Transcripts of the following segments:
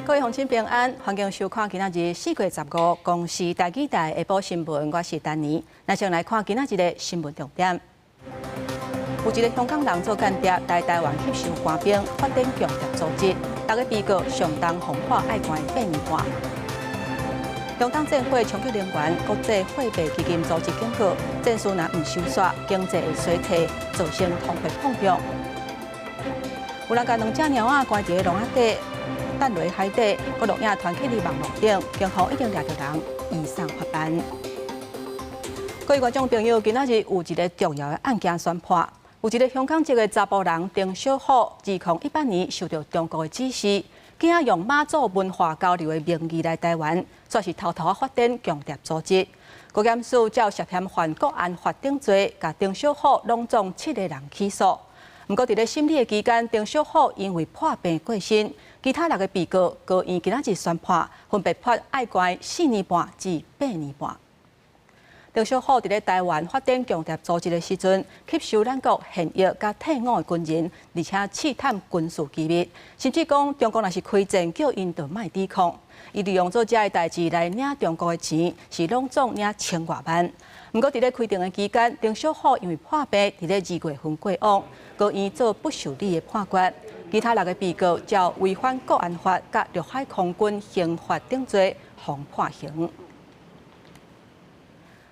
各位鄉親平安，歡迎收看今仔日4月15公視台語台下晡新聞，我是丹妮。咱先來看今仔日的新聞重點。有一個香港人做間諜來台灣吸收官兵，發展共諜組織，六个被告上重予判愛關8年半。中東戰火衝擊能源，國際貨幣基金組織警告，戰事若毋收煞，經濟會衰退，造成通貨膨脹。有人共兩隻貓仔關佇籠仔底，擲落海底，閣錄影傳去佇網路頂，警方已經掠著人，移送法辦。各位觀眾朋友，今仔日有一个重要的案件宣判，有一个香港籍的查埔人丁小虎，2018年受著中國的指示，囝用媽祖文化交流的名義來台灣，煞是偷偷仔發展共諜組織。國檢署照涉嫌犯國安法等罪，共丁小虎攏總七个人起訴。毋過，佇咧審理的期間，丁小虎因為破病過身，其他六个被告高院今仔日宣判，分別判愛關4年半至8年半。丁小虎佇咧台灣發展共諜組織的時陣，吸收咱國現役佮退伍的軍人，而且試探軍事機密，甚至講中國若是開戰，叫𪜶就莫抵抗。伊利用做這个代誌來領中國的錢，是攏總領千外萬。毋過，佇咧開庭的期間，丁小虎因為破病，佇咧2月份過往，高院做不受理的判決。其他六个被告照違反國安法、佮陸海空軍刑法等罪，予判刑。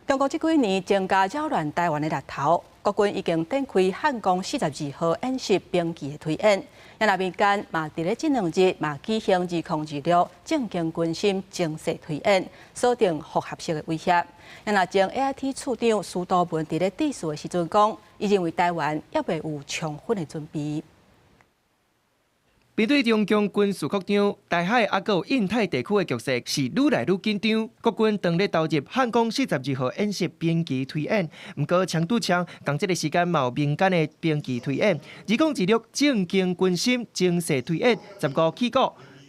中國這幾年增加擾亂台灣的力頭，國軍已經展開漢光42號演習兵棋的推演。若民間嘛，佇咧這2日嘛舉行2026政經軍心情勢推演，鎖定複合式的威脅。若前 AIT 處長司徒文佇咧致辭的時陣講，伊認為台灣猶未有充分的準備。面對中共軍事擴張，台海猶閣有印太地區的局勢是愈來愈緊張。國軍當咧投入漢光42號演習兵棋推演，毋過槍拄槍，仝這个時間嘛有民間的兵棋推演。2026政經軍心情勢推演，15起鼓。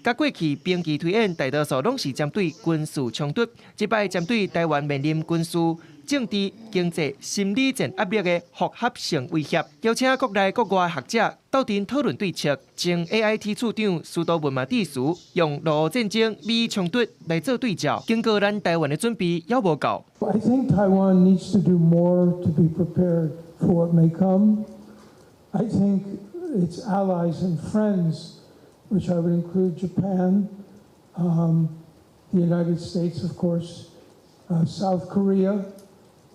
佮過去兵棋推演大多數攏是針對軍事衝突，這擺針對台灣面臨軍事、政治、經濟、心理戰壓力的複合性威脅，邀請國內國外學者鬥陣討論對策。前 AIT 處長司徒文嘛致辭，用俄烏戰爭、美伊衝突來做對照，警告咱台灣的準備猶無夠。 I think Taiwan needs to do more to be prepared for what may come. I think its allies and friends, which I would include Japan, the United States, of course, South Korea,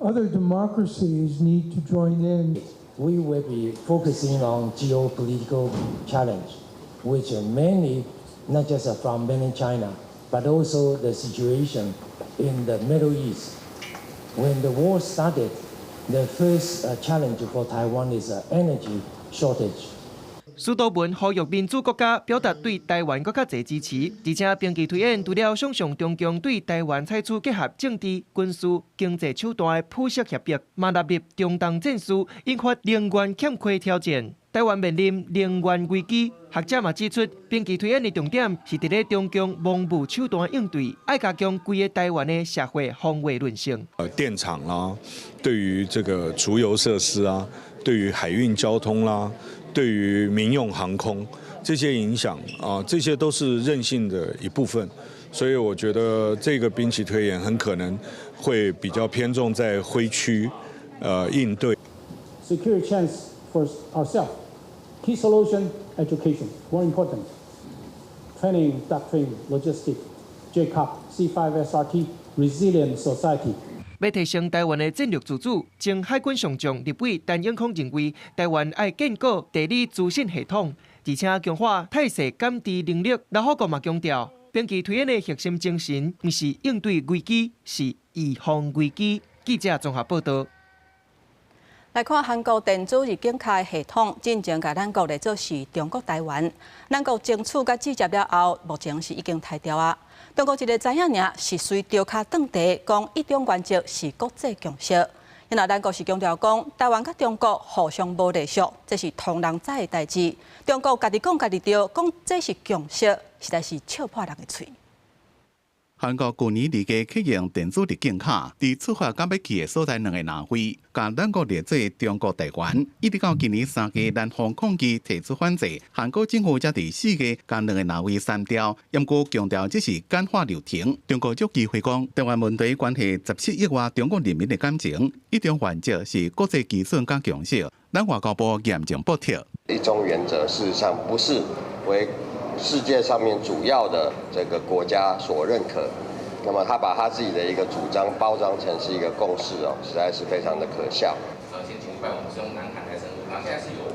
other democracies need to join in. We will be focusing on geopolitical challenge, which are mainly not just from mainland China, but also the situation in the Middle East. When the war started, the first challenge for Taiwan is energy shortage. 司徒文呼籲民主國家表達對台灣閣較濟支持，而且兵棋推演除了想像中共對台灣採取結合政治、軍事、經濟手段的普世脅迫，嘛納入中東戰事，引發能源欠缺挑戰。台灣面臨能源危機，學者嘛指出，兵棋推演的重點是佇咧中共蒙昧手段應對，愛加強規個台灣的社會防衛韌性。電廠啦，對於這個儲油設施啊，對於海運交通啦，對於民用航空這些影響啊，這些都是韌性的一部分，所以我覺得這個兵棋推演很可能會比較偏重在灰區，應對。 Secure chance for ourselves. Key solution: education. More important. Training, doctrine, logistics, JCOP, C5SRT, resilient society. 欲提升台灣的戰略自主，前海軍上將立委陳永康認為，台灣愛建構地理資訊系統，而且強化態勢感知能力。劉虎國嘛強調，兵棋推演的核心精神，毋是應對危機，是預防危機。記者綜合報道。來看韓國電子入境卡系統，進前共咱國列做是中國台灣，咱國爭取佮拒接了後，目前是已經刣掉啊。中國一个知影爾，是隨著跤斷蹄，講一中原則是國際共識。若咱國是強調講，台灣佮中國互相無隸屬，這是通人知的代誌。中國家己講家己著，講這是共識，實在是笑破人的喙。韓國舊年二月啟用電子入境卡，佇出發佮欲去的所在兩个欄位，共咱國列做中國台灣。一直到今年3月，南方抗議提出反制，韓國政府才佇4月共兩個欄位刪掉。毋過強調這是簡化流程。中國借機會講，台灣問題關係17億外中國人民的感情，一中原則是國際基準佮共識，咱外交部嚴正駁斥。一中原則事實上不是為世界上面主要的這個國家所認可，那麼他把他自己的一個主張包裝成是一個共識哦，實在是非常的可笑。先前禮拜我們是用南韓來稱呼，那現在是有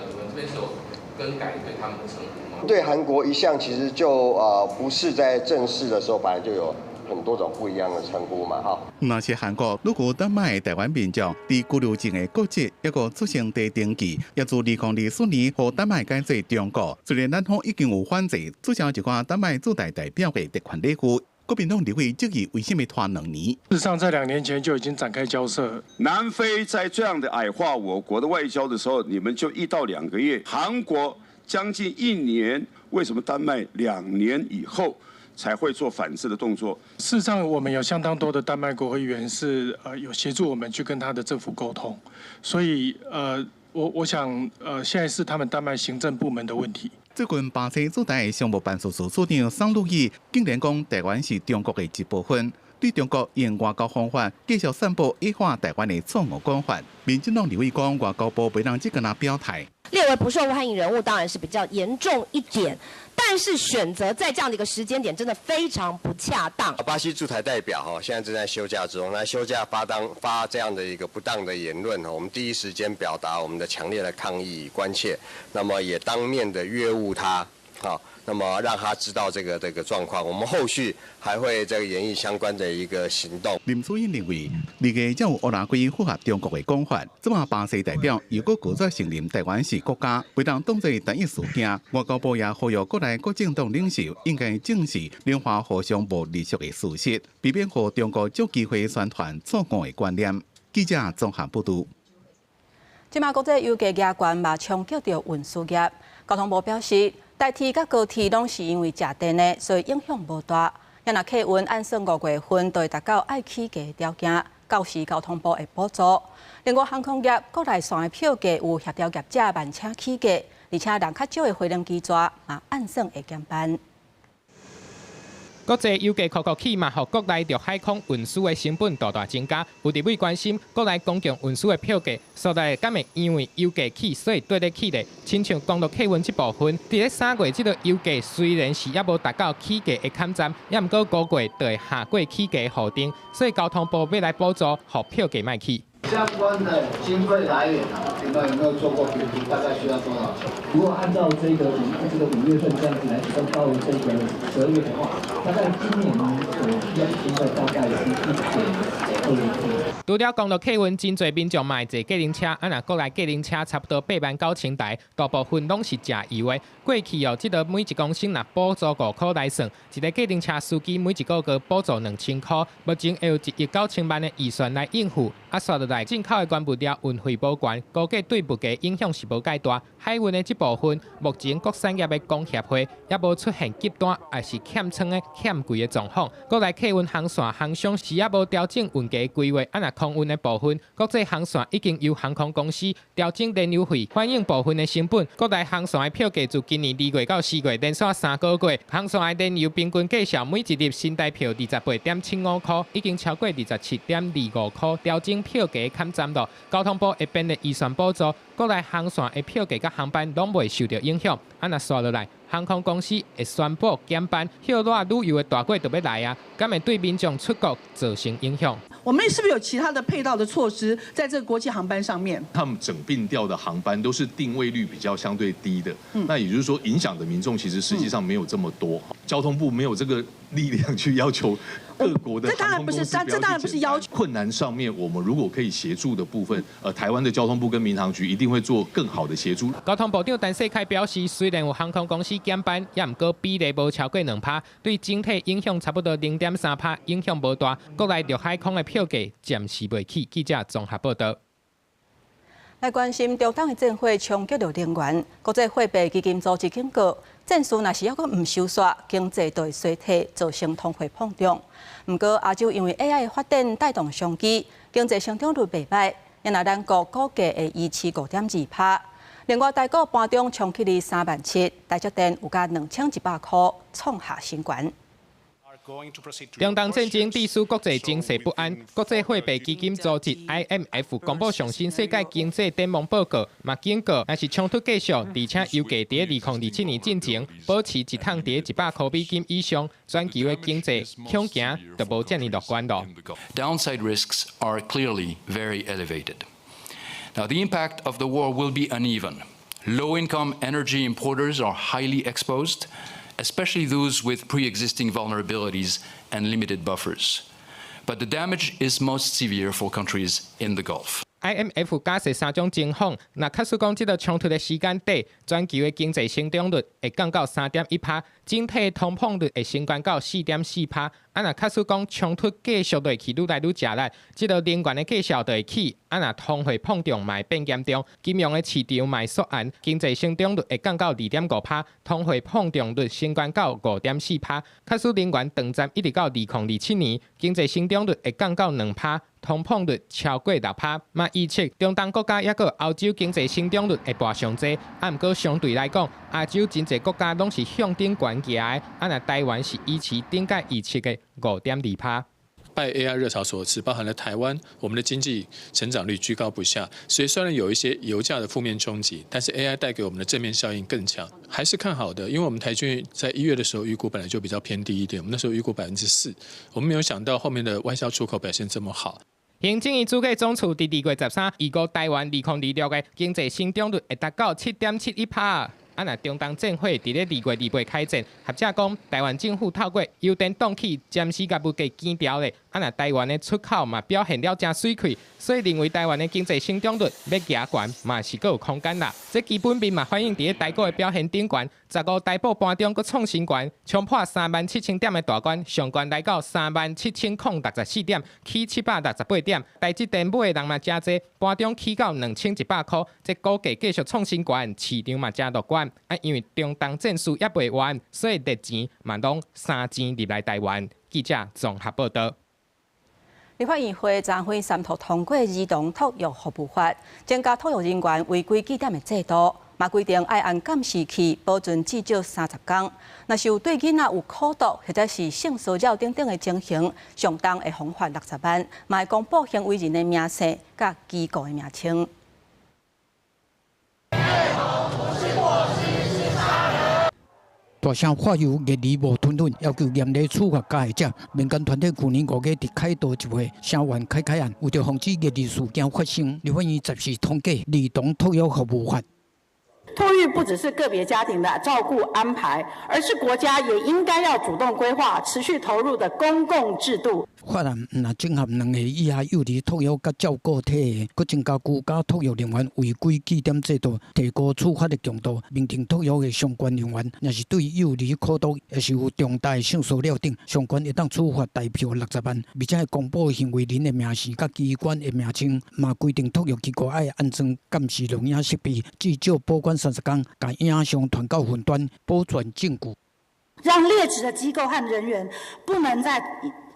你們這邊是有更改對他們的稱呼嗎？對韓國一向其實就不是在正式的時候，本來就有很多種不一樣的稱呼嘛，哈。若是韓國，如果丹麥台灣民眾佇居留證的國籍抑閣出生地登記，也自2024年予丹麥改做中國。雖然南方已經有反制，取消一寡丹麥駐台代表的特權禮遇，國民黨立委質疑為什麼拖2年？事實上，在2年前就已經展開交涉。南非在這樣的矮化我國的外交的時候，你們就1到2個月；韓國將近一年，為什麼丹麥2年以後才會做反制的動作？事實上，我們有相當多的丹麥國會議員是有協助我們去跟他的政府溝通，所以我想現在是他們丹麥行政部門的問題。最近巴西駐台商務辦事處處長桑路易竟然講台灣是中國的一部分，對中國用外交方法繼續散布矮化台灣的錯誤講法。民進黨立委講外交部袂當這個表態。列為不受歡迎人物當然是比較嚴重一點，但是選擇在這樣的一個時間點，真的非常不恰當。巴西駐台代表哈，現在正在休假之中，那休假發當發這樣的一個不當的言論，我們第一時間表達我們的強烈的抗議與關切，那麼也當面的約晤他，好，那麼讓他知道這個狀況，我們後續還會這個研議相關的一個行動。林楚茵認為，2月才有烏拉圭符合中國的講法，這馬巴西代表又閣拒絕承認台灣是國家，袂當當作單一事件。外交部也呼籲國內各政黨領袖應該正視兩岸互相無隸屬的事實，避免予中國藉機會宣傳錯誤的觀念。記者綜合報導。這馬國際油價加懸嘛，衝擊著運輸業。交通部表示，台鐵佮高鐵攏是因為食電的，所以影響無大。若客運按算5月份就會達到愛起價的條件，到時交通部會補助。另外，航空業國內線的票價有協調業者慢車起價，而且人較少的飛行機座嘛按算會減班。國際油價閣閣起嘛，予國內陸海空運輸的成本大大增加。有立委關心國內公共運輸的票價，所在敢會因為油價起，所以綴咧起咧？親像公路客運這部分，佇咧3月這个油價雖然是猶無達到起價的坎站，猶毋過5月就會下過起價予定，所以交通部欲來補助，予票價莫起。相關的經費來源啊，你們有沒有做過評估？大概需要多少錢？如果按照這個5月份這樣子來算到這個12月的話，大概今年所需要的經費大概是1.2億。除了公路客運，真濟民眾嘛會坐計程車，啊若國內計程車差不多89,000台，大部分攏是食油的。過去哦，這个每一公升若補助5箍來算，一个計程車司機每一個月補助2000箍，目前會有1億9千萬的預算來應付。啊，紲落來進口的原物料運費無懸，估計對物價影響是無蓋大。海運的這部分，目前各產業的工協會猶無出現急單，抑是欠倉的欠櫃的狀況。國內客運航線航商是猶無調整運價規劃，啊若空運的部分，國際航線已經由航空公司調整燃油費，反映部分的成本。國內航線的票價自今年2月到4月連續3個月，航線的燃油平均價數每一粒新台票28.75箍，已經超過27.25箍，調整票價坎站咯。交通部會編列預算補助，國內航線的票價佮航班攏袂受著影響。啊，若紲落來，航空公司會宣布減班，歇熱旅遊的大季就欲來啊，敢會對民眾出國造成影響？我們是不是有其他的配套的措施，在這個國際航班上面？他們整併掉的航班都是定位率比較相對低的，那也就是說，影響的民眾其實實際上沒有這麼多。交通部沒有這個力量去要求各國的這當然不是，這當然不是要求。困難上面，我們如果可以協助的部分，台灣的交通部跟民航局一定會做更好的協助。交通部長陳世凱表示，雖然有航空公司減班，猶毋過比例無超過2%，對整體影響差不多0.3%，影響無大。國內陸海空的票價暫時袂起。記者綜合報導。來關心中東的戰火衝擊著能源，國際貨幣基金組織警告，戰事若是猶閣毋收煞，經濟就會衰退，造成通貨膨脹。毋過亞洲因為 AI 的發展帶動商機，經濟成長率袂䆀，若咱國估計會維持5.2%。另外，台股盤中衝起3.7萬，台積電有加2100塊，創下新高。中東戰爭致使國際情勢不安，國際貨幣基金組織 IMF 公布上新世界經濟展望報告，嘛警告，若是衝突繼續，而且油價佇2027年進前保持一桶佇100塊美金以上，全球的經濟恐驚就無遮爾樂觀囉。 Downside risks are clearly very elevated. Now, the impact of the war will be uneven. Low-income energy importers are highly exposed, especially those with pre-existing vulnerabilities and limited buffers. But the damage is most severe for countries in the Gulf. IMF 假設三種情況，若假使講這個衝突的時間短，全球的經濟成長率會降到3.1%，整體通膨率會升懸到4.4%。啊，若假使講衝突繼續落去，愈來愈食力，這個能源的價數就會起。啊，若通貨膨脹嘛會變嚴重，金融的市場嘛會縮按，經濟成長率會降到2.5%，通貨膨脹率升懸到5.4%。假使能源長戰一直到2027年，經濟成長率會降到2%。通膨率超過6%，嘛預測中東國家抑閣歐洲經濟成長率會跋上濟，啊，毋過相對來講，亞洲真濟國家攏是向頂懸行的，啊，若台灣是維持頂屆預測的5.2%。拜 AI 熱潮所賜，包含了台灣，我們的經濟成長率居高不下，所以雖然有一些油價的負面衝擊，但是 AI 帶給我們的正面效應更強，還是看好的。因為我們台軍在1月的時候預估本來就比較偏低一點，我們那時候預估4%，我們沒有想到後面的外銷出口表現這麼好。行政院主計總處佇2月13預估台灣2026的經濟成長率會達到7.71%。啊，若中東戰火佇咧2月28開戰，學者講台灣政府透過油電動起暫時共物價懸牢咧。啊，若台灣的出口嘛表現了誠媠氣，所以認為台灣的經濟成長率欲行懸嘛是閣有空間啦。這基本面嘛反映佇咧台股的表現頂懸，15台股盤中閣創新懸，衝破37,000點的大關，上懸來到37,064點，起768點。台積電買的人嘛誠濟，盤中起到2100塊，這股價繼續創新懸，市場嘛誠樂觀。啊，因為中東戰事猶未完，所以熱錢嘛攏三錢入來台灣。記者綜合報道。立法院會昨昏三讀通過兒童托育服務法，增加托育人員違規記點的制度，嘛規定愛按監視器保存至少30工。若是有對囡仔有苦毒或者是性騷擾等等的情形，上重會予罰60萬，嘛會公布行為人的名姓佮機構的名稱。大聲發油熱議無吞吞，要求嚴厲處罰加害者。民間團體去年5月佇凱道集會聲援凱凱案，為著防止虐兒事件發生，立法院十四通過兒童托育服務法。托育不只是個別家庭的照顧安排，而是國家也應該要主動規劃、持續投入的公共制度。法案毋但整合兩歲以下幼兒托育佮照顧體系，閣增加居家托育人員違規記點制度，提高處罰的強度，明定托育的相關人員，若是對幼兒苦毒，抑是有重大性騷擾等，相關會當處罰代票60萬，而且會公布行為人的名姓佮機關的名稱，嘛規定托育機構愛安裝監視錄影設備，至少保管30工，共影像傳到雲端保存證據。讓劣質的機構和人員不能在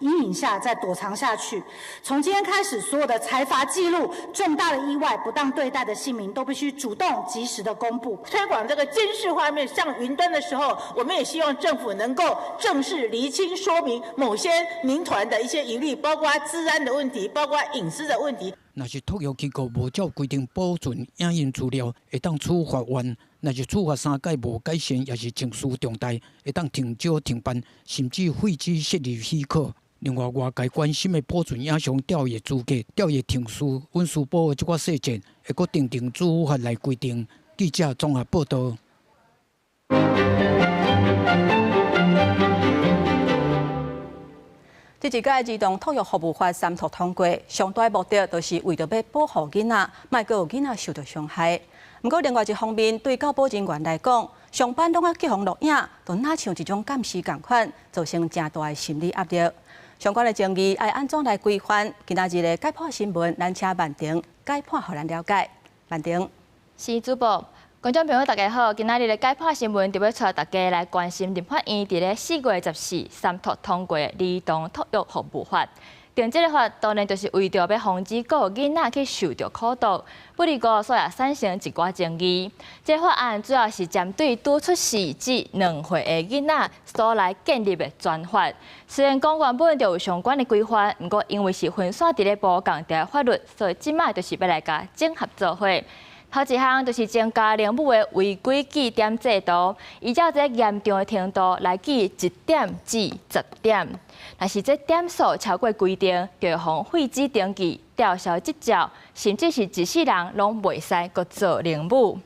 陰影下再躲藏下去。從今天開始，所有的裁罰記錄、重大的意外、不當對待的姓名，都必須主動及時的公布。推廣這個監視畫面上雲端的時候，我們也希望政府能夠正式釐清說明某些民團的一些疑慮，包括資安的問題，包括隱私的問題。若是托育機構無照規定保存影音資料，會當處罰萬；若是處罰三擺無改善，抑是情節重大，會當停招停辦，甚至廢止設立許可。另外，外界關心的保存影像調閱資格、調閱程序、隱私保護這寡細節，會閣訂定主法來規定。記者綜合報道。這一屆兒童托育服務法三讀通過，上大目的就是為著欲保護囡仔，莫閣有囡仔受著傷害。毋過，另外一方面，對教保人員來講，上班攏愛去予錄影，就若像一種監視仝款，造成誠大的心理壓力。相關的爭議愛按怎來規範？今仔日的解剖新聞，咱請曼婷解剖予咱了解。曼婷，是主播。觀眾朋友，大家好！今仔日的解剖新聞，就欲帶大家來關心立法院佇咧4月14三讀通過的兒童托育服務法。定這个法當然就是為著欲防止閣有囡仔去受著苦毒，不過所以產生一寡爭議。這个法案主要是針對拄出世至2歲的囡仔所來建立的專法。雖然講原本就有相關的規範，毋過因為是分散佇咧無仝條法律，所以這擺就是欲來共整合做伙。頭一項就是增加靈母的違規記點制度，依照這嚴重的程度來記1點至10點。若是這點數超過規定，就會予廢止登記、吊銷執照，甚至是一世人攏袂使閣做靈母。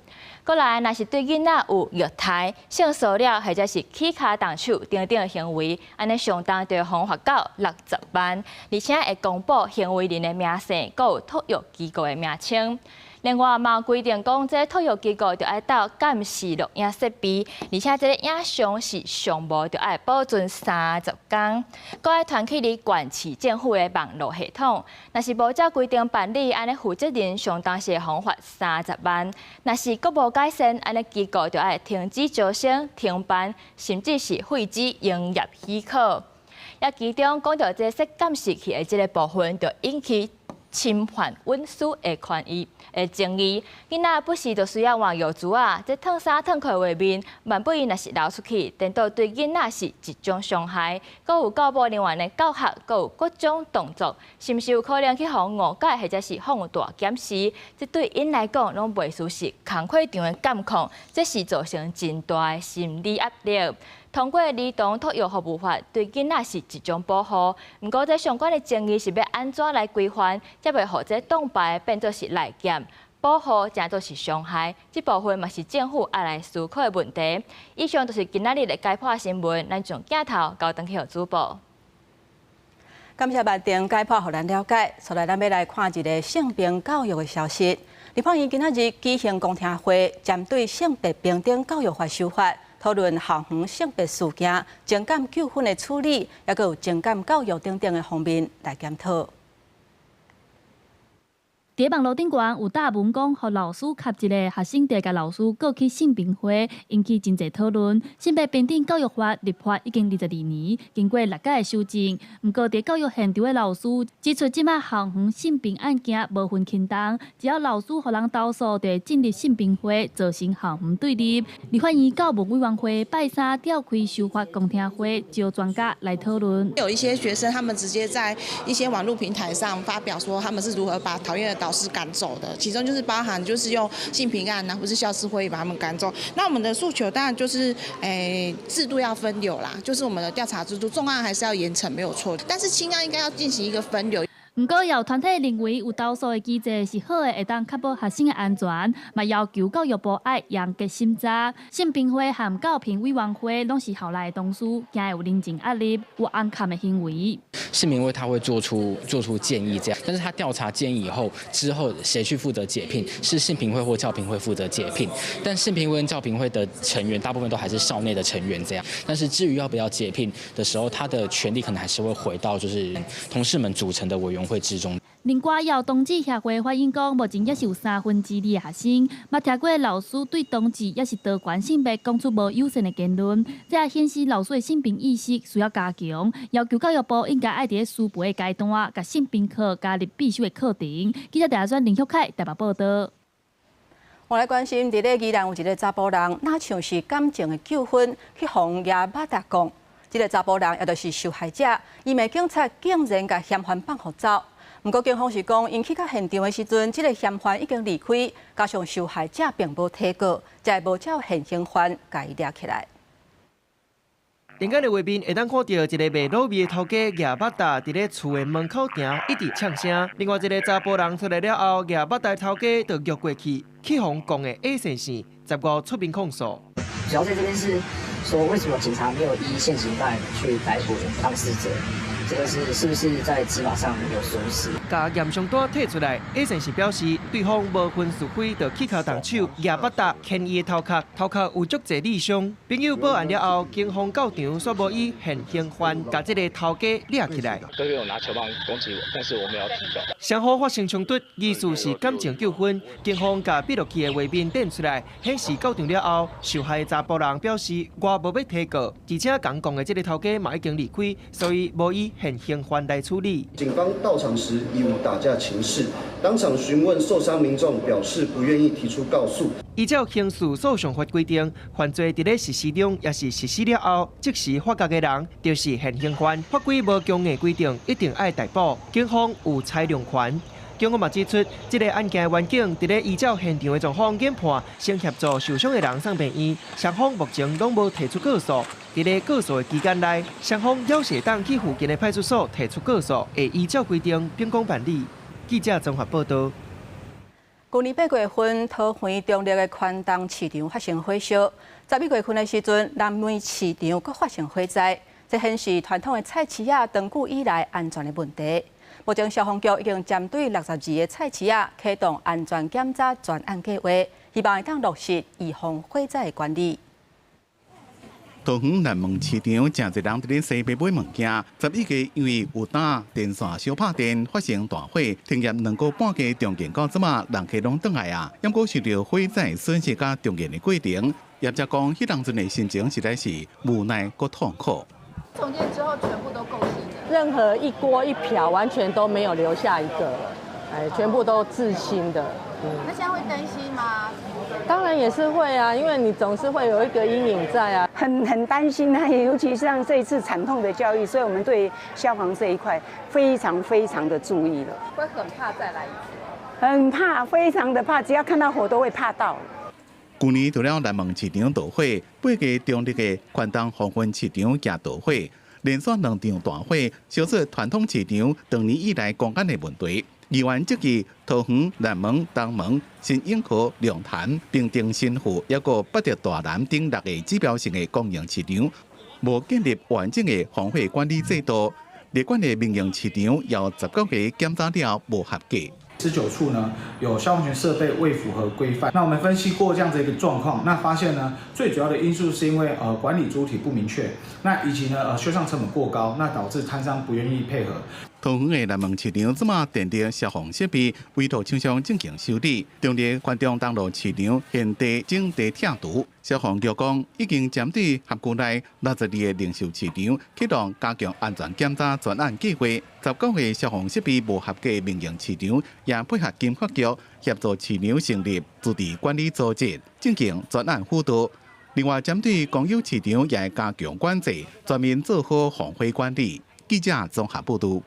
過來，若是對囡仔有虐待、性騷擾或者是起跤動手等等的行為，按呢上重就會予罰到60萬，而且會公布行為人的名姓，閣有托育機構的名稱。另外嘛有規定講，這托育機構著愛鬥監視錄影設備，而且這个影像是上無著愛保存30工，閣愛傳去佇縣市政府的網路系統。若是無照規定辦理，按呢負責人上重是會予罰30萬。若是閣無改善，按呢機構著愛停止招生、停辦，甚至是廢止營業許可。也其中講著這設監視器的這个部分，就引起侵犯隱私的權益的爭議，囡仔不時就需要換藥珠仔，這褪衫褪褲畫面，萬不伊若是流出去，顛倒對囡仔是一種傷害。閣有教保人員的教學，閣有各種動作，是毋是有可能去予誤解或者是放大檢視？這對𪜶來講，攏袂輸是工課場的監控，這是造成真大的心理壓力。通過兒童托育服務法，對囡仔是一種保護。毋過，這相關的爭議是欲按怎來規範，才袂予這擋牌變做是利劍，保護成做是傷害。這部分嘛是政府愛來思考的問題。以上就是今仔日的解剖新聞，咱將鏡頭交轉去予主播。感謝曼婷解剖，予咱了解。接來，咱欲來看一个性平教育的消息。立法院今仔日舉行公聽會，針對性別平等教育法修法，討論校園性別事件、情感糾紛的處理，抑閣有情感教育等等的方面來檢討。佇網路頂懸有貼文講，予老師佮一个學生佇共老師告去性平會，引起真濟討論。性別平等教育法立法已經22年，經過六屆的修正，毋過佇教育現場的老師指出，這擺校園性平案件無分輕重，只要老師予人投訴，就會進入性平會，造成校園對立。立法院教務委員會拜三召開修法公聽會，招專家來討論。有一些學生，他們直接在一些網路平台上發表說，他們是如何把討厭的導師趕走的，其中就是包含就是用性平案啊，或是教師會議把他們趕走。那我們的訴求當然就是，制度要分流啦，就是我們的調查制度，重案還是要嚴懲沒有錯，但是輕案應該要進行一個分流。毋過，有團體認為有投訴的機制是好的，會當確保學生的安全，嘛要求教育部愛嚴格審查。性平會和教評委員會攏是校內的同事，驚會有人情壓力，有紅崁的行為。性平會他會做出建議，這樣，但是他調查建議以後，之後誰去負責解聘？是性平會或教評會負責解聘。但性平會跟教評會的成員大部分都還是校內的成員，這樣。但是至於要不要解聘的時候，他的權力可能還是會回到就是同事們組成的委員會之中。另外，有同志協會反映講，目前猶是有2/3的學生，嘛聽過老師對同志抑是多元性別講出無友善的言論，這也顯示老師的性平意識需要加強，要求教育部應該愛佇咧師培的階段，共性平課加入必修的課程。記者鄭選林旭凱台北報導。我來關心，佇咧宜蘭有一个查埔人，若像是感情的糾紛，去予舉肉襻摃。這个查埔人也就是受害者，伊罵警察竟然共嫌犯放予走。毋過警方是講，𪜶去到現場的時陣，這个嫌犯已經離開，加上受害者並無提告，才會無照現行犯共伊掠起來。電影的畫面會當看著一个賣滷味的頭家舉肉襻佇咧厝的門口埕一直嗆聲。另外一个查埔人出來了後，舉肉襻頭家就踅過去，去予摃的下線線，15出面控訴。小姐這邊是說為什麼警察沒有依現行犯去逮捕當事者？這個是是不是在執法上有疏失？共驗傷單提出來，A 先生表示，對方無分是非，就起跤動手，攑腹搭牽伊的頭殼，頭殼有足濟裂傷。朋友報案了後，警方到場，煞無以現行犯共這个頭家掠起來。哥哥有拿球棒攻擊我，但是我沒有提告。雙方發生衝突，疑似是感情糾紛。警方共筆錄器的畫面展出來，顯示到場了後，受害的查埔人表示我無欲提告，而且共講的這个頭家嘛已經離開，所以無以現行犯來處理。警方到場時已無打架情勢，當場詢問受傷民眾，表示不願意提出告訴。依照刑事訴訟法規定，犯罪佇咧實施中，抑是實施了後，即時發覺的人，就是現行犯。法規無強硬規定，一定愛逮捕。警方有裁量權。警方嘛指出，這个案件的員警佇咧依照現場的狀況研判，先協助受傷的人送病院，雙方目前攏無提出告訴。佇咧告訴的期間內，雙方猶是會當去附近的派出所提出告訴，會依照規定秉公辦理。記者綜合報道。舊年8月份，桃園中壢的寬東市場發生火燒。11月份的時陣，南門市場閣發生火災，這顯示傳統的菜市仔長久以來安全的問題。目前消防局已經針對62个菜市仔啟動安全檢查專案計劃，希望會當落實預防火災的管理。桃園南門市場誠濟人佇咧西邊買物件，11月因為有當電線相拍電發生大火，停業2個半月，重建到這馬人客攏轉來啊。毋過受著火災損失佮重建的過程，業者講，彼當陣的心情實在是無奈閣痛苦。重建之後全部都夠新的，任何一鍋一瓢完全都沒有留下一個了，哎，全部都置新的。那現在會擔心嗎？當然也是會啊，因為你總是會有一個陰影在啊。很擔心啊，尤其像這一次慘痛的教育，所以我們對消防這一塊非常非常的注意了。會很怕再來一次？很怕，非常的怕，只要看到火都會怕到。舊年除了南門市場著火，8月中壢的寬東黃昏市場也著火，連續兩場大火，燒出傳統市場長年以來公安的問題。議員質疑桃園、南門、東門、新永和、龍潭、平鎮新富，抑閣八德大南等六个指標性的公營市場，無建立完整的防火管理制度，列管的民營市場有19个檢查了無合格。19處呢有消防設備未符合規範。那我們分析過這樣子一個狀況，那發現呢最主要的因素是因為管理主體不明確，那以及呢修繕成本過高，那導致攤商不願意配合。桃園的南門市場這馬電力消防設備委託廠商進行修理，中壢環中東路市場現地整地拆除。消防局講，已經針對轄區內62个零售市場啟動加強安全檢查專案計劃，19個消防設備無合格民營市場也配合金發局協助市場成立自治管理組織，進行專案輔導。另外，針對公有市場也加強管制，全面做好防火管理。記者綜合報導。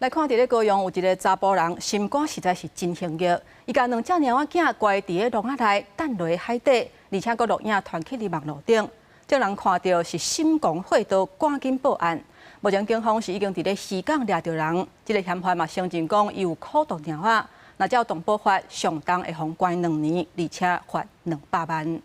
來看，佇咧高雄有一个查埔人，心肝實在是真兇虐。伊共兩隻貓仔囝關佇咧籠仔內，擲落海底，而且閣錄影傳去佇網路頂。眾人看著是心狂火刀，趕緊報案。目前警方是已經佇咧漁港掠著人，這个嫌犯嘛承認講伊有苦毒貓仔，若照動保法上重會予關2年，而且罰200萬。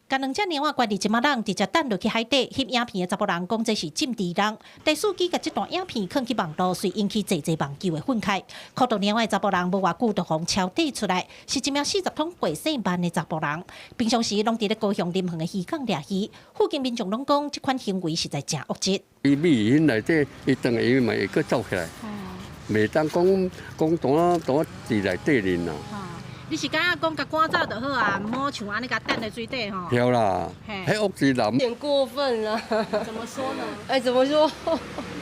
共兩隻貓仔關佇一馬籠，直接擲落去海底。翕影片的查埔人講，這是浸豬籠。第四機共這段影片放去網路，遂引起濟濟網友的憤慨。苦毒貓仔的查埔人無偌久就予抄底出來，是一名40通過姓萬的查埔人。平常時攏佇咧高雄林園的漁港掠魚。附近民眾攏講，這款行為實在誠惡質。伊米魚內底，伊轉來伊嘛會閣走起來，袂當講講當當佇內底裡啦。你是感覺講共趕走就好啊，毋好像按呢共擲佇水底吼。對啦，彼惡質人。有點過分了。怎麼說呢？哎，怎麼說？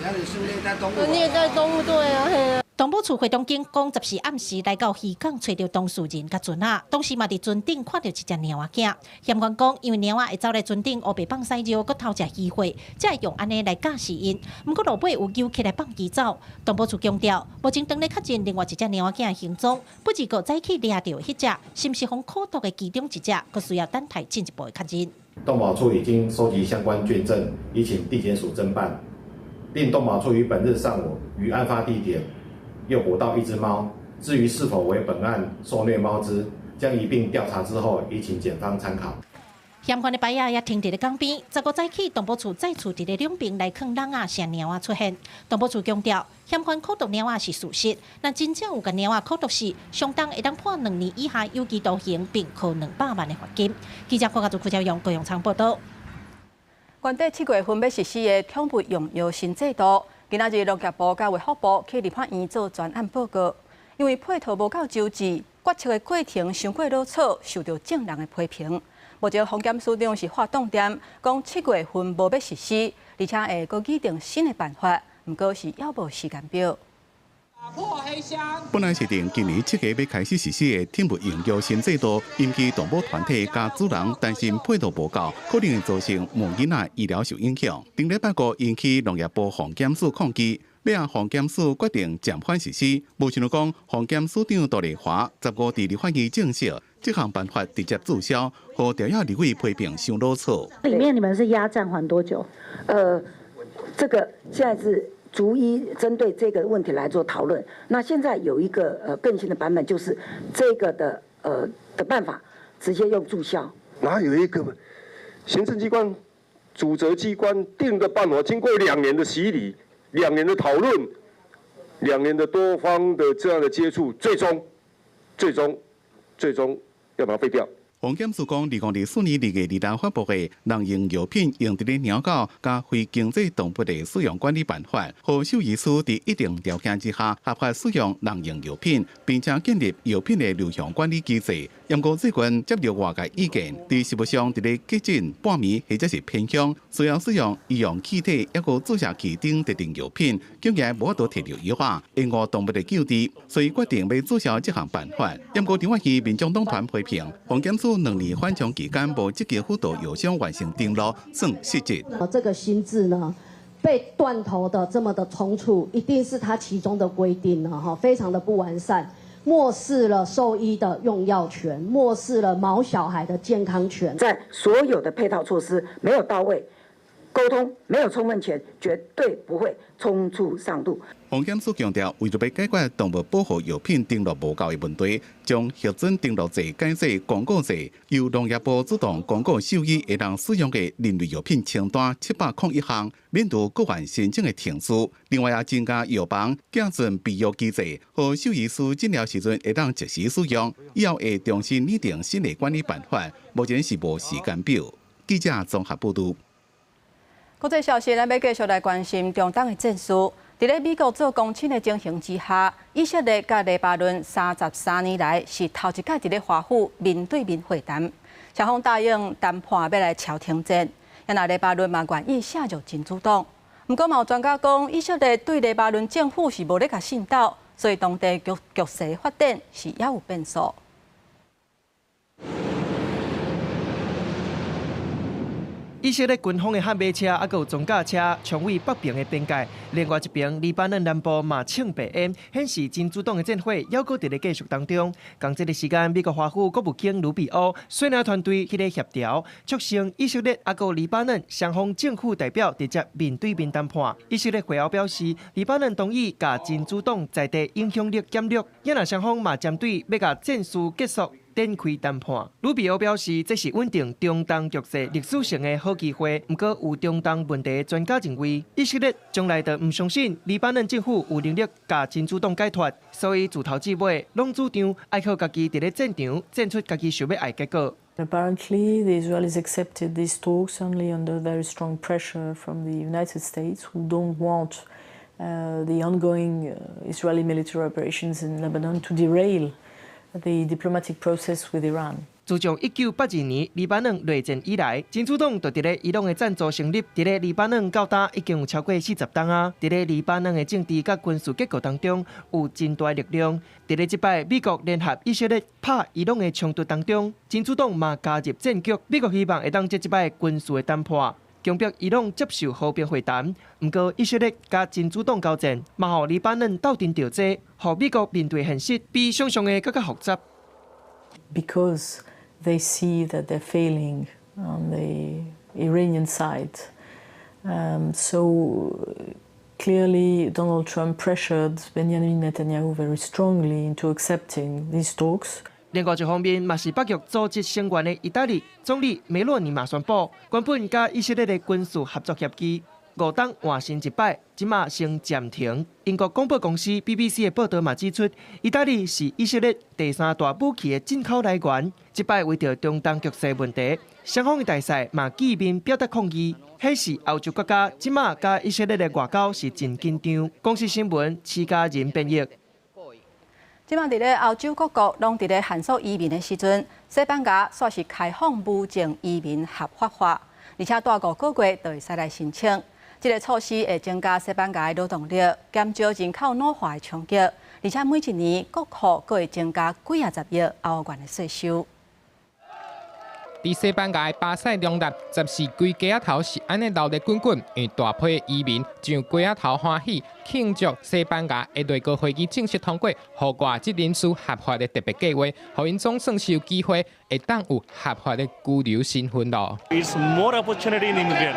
那你是虐待動物？虐待動物，對啊，嘿啊。動保處會同警講，14暗時來到漁港，揣著當事人佮船仔，當時嘛佇船頂看著一隻貓仔囝。嫌犯講，因為貓仔會走來船頂烏白放屎尿，閣偷食魚貨，才會用按呢來教示𪜶。毋過落尾有游起來放伊走。動保處強調，目前當咧確認另外一隻貓仔囝的行蹤，不過早起掠著彼隻，是毋是予苦毒的其中一隻，閣需要等待進一步的確認。動保處已經收集相關卷證，已請地檢署偵辦。另動保處於本日上午於案發地點又捕到一隻貓，至於是否為本案受虐貓隻，將一併調查之後，以請檢方參考。嫌犯的牌仔也停佇咧江邊。15早起，動保處再次佇咧兩爿來囥籠仔，捙貓仔出現。動保處強調，嫌犯口毒貓仔是事實，若真正有共貓仔口毒死，相當會當判2年以下有期徒刑，並科200萬的罰金。記者郭家祖、柯昭勇、高永昌報道。原底7月份欲實施的寵物用藥新制度，今仔日農業部佮衛福部去立法院做專案報告，因為配套無夠周至，決策的過程傷過囉嗦，受到眾人的批評。目前防檢署長是發動點，講7月份無欲實施，而且會閣擬定新的辦法，毋過是猶無時間表。本來是定今年7月欲開始實施的寵物用藥新制度，引起動保團體佮主人擔心配套無夠，可能會造成毛囡仔醫療受影響。頂禮拜五引起農業部防檢署抗議，尾仔防檢署決定暫緩實施。無想到講防檢署長杜麗華15佇立法院證實，這項辦法直接註銷，予朝野立委批評傷囉嗦。裡面你們是壓暫緩多久？這個現在是逐一針對這個問題來做討論。那現在有一個更新的版本，就是這個的辦法直接用註銷。哪有一個行政機關、主責機關定的辦法，經過2年的洗禮、2年的討論、2年的多方的這樣的接觸，最終、最終、最終要把它廢掉。防檢署講，2024年2月26發布的《人用藥品用佇咧貓狗佮非經濟動物的使用管理辦法》，予獸醫師佇一定條件之下合法使用人用藥品，並且建立藥品的流向管理機制。毋過最近接到外界意見，佇實務上佇咧急診、半暝或者是偏鄉，需要使用醫用氣體抑閣注射器等特定藥品，竟然無法度提著藥仔，延誤動物的救治，所以決定欲註銷這項辦法。毋過，立法院民眾黨團批評防檢署2年緩衝期間無積極輔導藥商完成登錄，算失職。這個新制呢，被斷頭的這麼的倉促，一定是它其中的規定呢，哈，非常的不完善，漠視了獸醫的用藥權，漠視了毛小孩的健康權。在所有的配套措施沒有到位，溝通沒有充分前，絕對不會匆促上路。防檢署強調，為著欲解決動物保護藥品登錄無夠的問題，將核准登錄制改做公告制，由農業部主動公告獸醫會當使用的人類藥品清單701項，免除閣還申請的程序。另外，也增加藥房寄存備藥機制，予獸醫師診療時陣會當即時使用。以後會重新擬定新的管理辦法，目前是無時間表。記者綜合報導。國際消息，咱欲繼續來關心中東的戰事。佇咧美國做公親的情形之下，以色列佮黎巴嫩33年來是頭一擺佇咧華府面對面會談，雙方答應談判欲來敲停戰。若黎巴嫩嘛願意卸弱真主黨。毋過嘛有專家講，以色列對黎巴嫩政府是無咧共滲透，所以當地局勢發展是猶有變數。以色列軍方的悍馬車，抑閣有裝甲車，衝越北邊的邊界。另外一邊，黎巴嫩南部嘛衝白煙，顯示真主黨的戰火猶閣佇咧繼續當中。仝這个時間，美國華府國務卿盧比歐率領團隊去咧協調，促成以色列抑閣黎巴嫩雙方政府代表直接面對面談判。以色列會後表示，黎巴嫩同意共真主黨在地影響力減弱，也若雙方嘛針對欲共戰事結束展開談判。盧比歐表示，這是穩定中東局勢歷史性的好機會。毋過，有中東問題專家認為，以色列從來就毋相信黎巴嫩政府有能力共真主黨解脫，所以自頭至尾攏主張愛靠家己佇咧戰場戰出家己想欲愛的結果。 Apparently, the Israelis accepted these talks only under very strong pressure from the United States, who don't want the ongoing Israeli military operations in Lebanon to derail the diplomatic process with Iran. 自從1982年黎巴嫩內戰以來，真主黨就佇咧伊朗的贊助成立。佇咧黎巴嫩到今已經有超過40冬啊！佇咧黎巴嫩的政治佮軍事結構當中有真大力量。佇咧這擺美國聯合以色列拍伊朗的衝突當中，真主黨嘛加入戰局。美國希望會當藉這擺軍事的談判，強迫伊朗接受和平會談。毋過以色列佮真主黨交戰，嘛予黎巴嫩鬥陣著濟，予美國面對現實比想象的閣較複雜。 Because they see that they're failing on the Iranian side. So clearly, Donald Trump pressured Benjamin Netanyahu very strongly into accepting these talks. 另外一方面，嘛是北約組織成員的意大利總理梅洛尼嘛宣布，原本佮以色列的軍事合作協議5冬換新一擺，這馬先暫停。英國廣播公司 BBC 的報導嘛指出，意大利是以色列第三大武器的進口來源。這擺為著中東局勢問題，雙方的大使嘛見面表達抗議，顯示歐洲國家這馬佮以色列的外交是真緊張。公視新聞，徐家仁編譯。這馬佇咧歐洲各國攏佇咧限縮移民的時陣，西班牙煞是開放無證移民合法化，而且蹛5個月就會使來申請。這个措施會增加西班牙的勞動力，減少人口老化的衝擊，而且每一年國庫閣會增加幾仔十億歐元的稅收。佇西班牙的巴塞隆納，14規街仔頭是按呢鬧熱滾滾，因為大批移民上街仔頭歡喜慶祝西班牙的內閣會議正式通過，予外籍人士合法的特別計劃，予𪜶總算是有機會會當有合法的居留身份咯。 It's more opportunity in immigrant.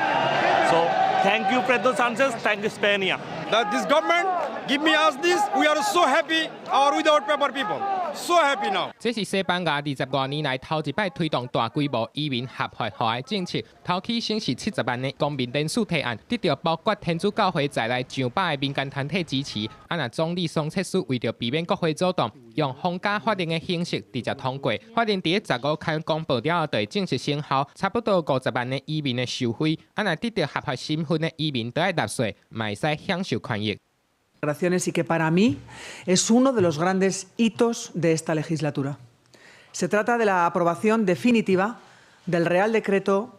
So thank you, Pedro Sanchez. Thank you, Spain. That this government give me us this, we are so happy. Our without paper people, so happy now. 這是西班牙20外年來頭一擺推動大規模移民合法化的政策。頭起先是70萬的公民聯署提案，得著包括天主教會在內上百個民間團體支持。啊，若總理桑切斯為著避免國會阻擋，用皇家法令的形式直接通過。法令佇咧15刊公布了後，就會正式生效。差不多50萬的移民會受惠。啊，若得著合法身份的移民，都愛納稅，嘛會使享受權益。 Y que para mí es uno de los grandes hitos de esta legislatura. Se trata de la aprobación definitiva del Real Decreto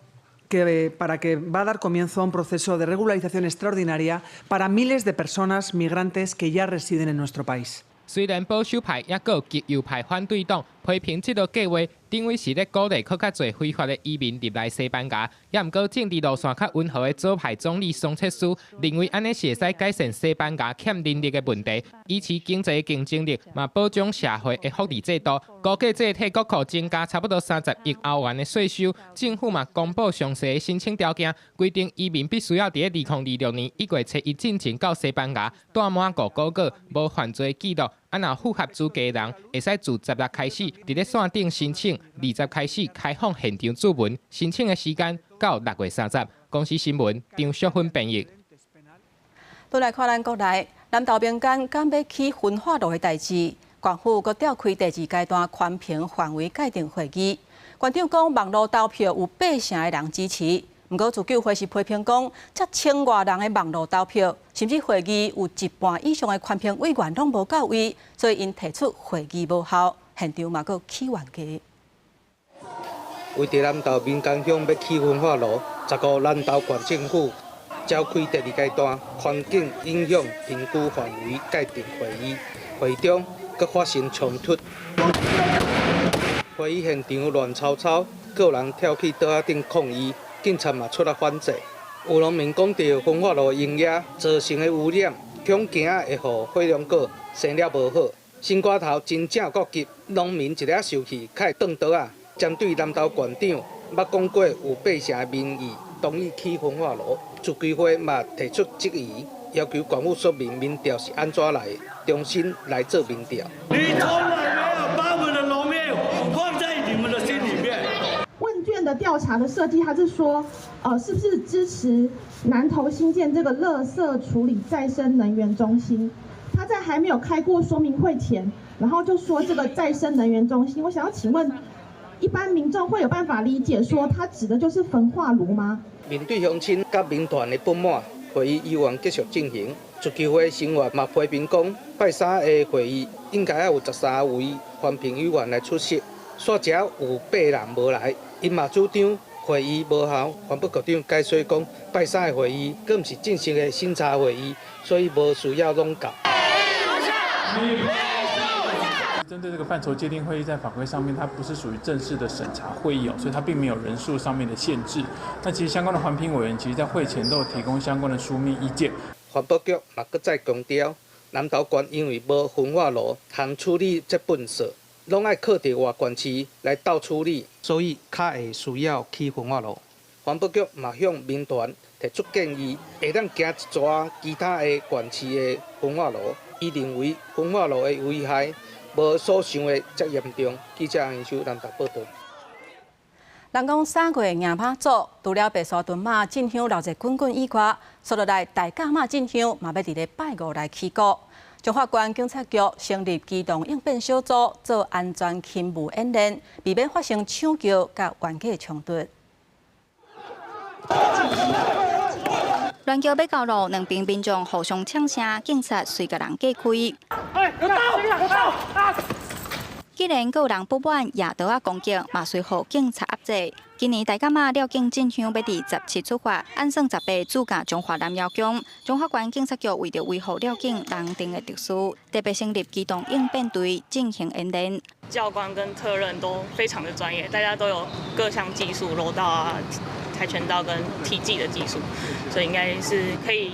para que va a dar comienzo a un proceso de regularización extraordinaria para miles de personas migrantes que ya residen en nuestro país. 雖然保守派抑閣有極右派反對黨批評這个計劃，認為是咧鼓勵閣較濟非法的移民入來西班牙。抑毋過政治路線較溫和的左派總理桑切斯認為，按呢是會使改善西班牙欠人力的問題，維持經濟競爭力，嘛保障社會的福利制度。估計這會替國庫增加差不多30億歐元的稅收。政府嘛公布詳細的申請條件，規定移民必須要佇咧2026年1月初1進前到西班牙，蹛滿5個月，無犯罪記錄。啊，若符合資格的人，會使自16開始佇咧線頂申請，20開始開放現場注文，申請的時間到6月30。公視新聞張淑芬編譯。轉來看咱國內，南投民間敢欲起焚化爐的代誌，縣府閣召開第二階段環評範圍界定會議。縣長講網路投票有8成的人支持，毋過自救會是批評講，這千外人的網路投票，甚至會議有一半以上的環評委員攏無到位，所以𪜶提出會議無效，現場嘛閣起冤家。為著南投民間鄉欲起焚化爐，15南投縣政府召開第二階段環境影響評估範圍界定會議，會中閣發生衝突。會議現場亂糟糟，閣有人跳去桌仔頂抗議，警察嘛出來反制。有農民講著焚化爐煙煙造成的污染，恐驚會予火龍果生了無好。心肝頭真正閣急，農民一下受氣，開斷桌仔。針對南投縣長捌講過有8成的民意同意起焚化爐，自救會嘛提出質疑，要求縣府說明民調是按怎來的，重新來做民調。你從來沒有把我們的農民放在你們的心裡面。問卷的調查的設計，它是說，是不是支持南投興建這個垃圾處理再生能源中心？他在還沒有開過說明會前，然後就說這個再生能源中心，我想要請問，一般民眾會有辦法理解說，它指的就是焚化爐嗎？面對鄉親佮民團的不滿，會議猶原繼續進行。自救會成員嘛批評講，拜三的會議應該愛有13位環評委員來出席，煞只有8人無來，𪜶嘛主張會議無效。環保局長解說講，拜三的會議閣毋是正式的審查會議，所以無需要攏到。針對這個範疇界定會議，在法規上面，它不是屬於正式的審查會議哦，所以它並沒有人數上面的限制。那其實相關的環評委員，其實在會前都有提供相關的書面意見。環保局嘛，閣再強調，南投縣因為無焚化爐通處理這糞埽，攏愛靠佇外縣市來鬥處理，所以較會需要起焚化爐。環保局嘛向民團提出建議，會當行一逝其他的縣市的焚化爐。伊認為焚化爐的危害，無所想的遮嚴重。記者楊秀南台報道。人講三月迎媽祖，除了白沙屯媽進香鬧熱滾滾以外，紲落來大甲媽進香嘛欲佇咧拜五來起鼓。彰化縣警察局成立機動應變小組，做安全勤務演練，避免發生搶轎佮冤家衝突。鸞轎欲到路，兩邊民眾互相搶聲，警察隨共人隔開。有刀！有刀！既然閣有人不滿，攑刀仔攻擊，嘛隨予警察壓制。今年大甲媽廖境進香欲佇17出發，按算18駐駕彰化南瑤宮。彰化縣警察局為著維護廖境人定的秩序，特別成立機動應變隊進行演練。教官跟特任都非常的專業，大家都有各項技術，柔道啊、跆拳道跟體技的技術，所以應該是可以